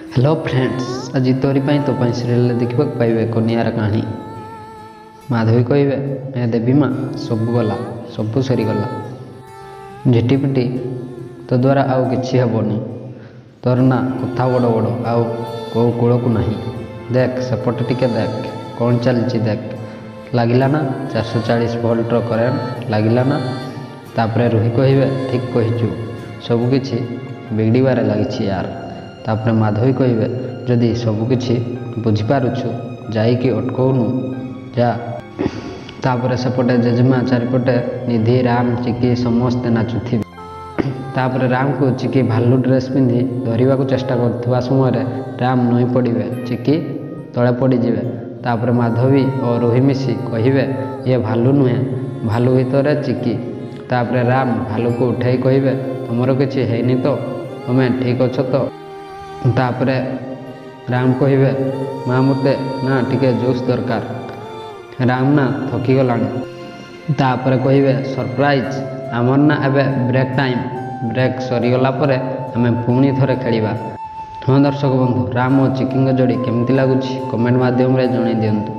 Hello friends, ଆଜି ତୋରି ପାଇଁ ତୋ ପାଇଁ ସିରିଏଲରେ ଦେଖିବାକୁ ପାଇବେ ଏକ ନିଆରା କାହାଣୀ। ମାଧବୀ କହିବେ, ଏ ଦେବୀ ମା, ସବୁ ଗଲା, ସବୁ ସରିଗଲା। ଝିଟିପିଟି, ତୋ ଦ୍ୱାରା ଆଉ କିଛି ହେବନି। ତୋର ନା କଥା ବଡ଼ ବଡ଼, ଆଉ କେଉଁ କୂଳକୁ ନାହିଁ। ଦେଖ, ସେପଟେ ଟିକେ ଦେଖ, କ'ଣ ଚାଲିଛି ଦେଖ। ଲାଗିଲା ନା 440 ଭୋଲ୍ଟର କରେଣ୍ଟ ଲାଗିଲା ନା? ତାପରେ ରୁହି କହିବେ, ଠିକ୍ କହିଛୁ, ସବୁକିଛି ବିଗିଡ଼ିବାରେ ଲାଗିଛି ୟାର। ତାପରେ ମାଧବୀ କହିବେ, ଯଦି ସବୁକିଛି ବୁଝିପାରୁଛୁ ଯାଇକି ଅଟକଉନୁ ଯା। ତାପରେ ସେପଟେ ଜେଜେମା ଚାରିପଟେ ନିଧି, ରାମ, ଚିକି ସମସ୍ତେ ନାଚୁଥିବେ। ତାପରେ ରାମକୁ ଚିକି ଭାଲୁ ଡ୍ରେସ୍ ପିନ୍ଧି ଧରିବାକୁ ଚେଷ୍ଟା କରୁଥିବା ସମୟରେ ରାମ ନଇଁ ପଡ଼ିବେ, ଚିକି ତଳେ ପଡ଼ିଯିବେ। ତାପରେ ମାଧବୀ ଓ ରୋହି ମିଶି କହିବେ, ଇଏ ଭାଲୁ ନୁହେଁ, ଭାଲୁ ଭିତରେ ଚିକି। ତାପରେ ରାମ ଭାଲୁକୁ ଉଠାଇ କହିବେ, ତୁମର କିଛି ହେଇନି ତ? ତୁମେ ଠିକ୍ ଅଛ ତ? ତାପରେ ରାମ କହିବେ, ମା ମୋତେ ନା ଟିକେ ଜୁସ୍ ଦରକାର। ରାମ ନା ଥକିଗଲାଣି। ତାପରେ କହିବେ, ସରପ୍ରାଇଜ୍, ଆମର ନା ଏବେ ବ୍ରେକ୍ ଟାଇମ୍। ବ୍ରେକ୍ ସରିଗଲା ପରେ ଆମେ ପୁଣି ଥରେ ଖେଳିବା। ହଁ ଦର୍ଶକ ବନ୍ଧୁ, ରାମ ଓ ଚିକିଙ୍କ ଯୋଡ଼ି କେମିତି ଲାଗୁଛି କମେଣ୍ଟ ମାଧ୍ୟମରେ ଜଣାଇ ଦିଅନ୍ତୁ।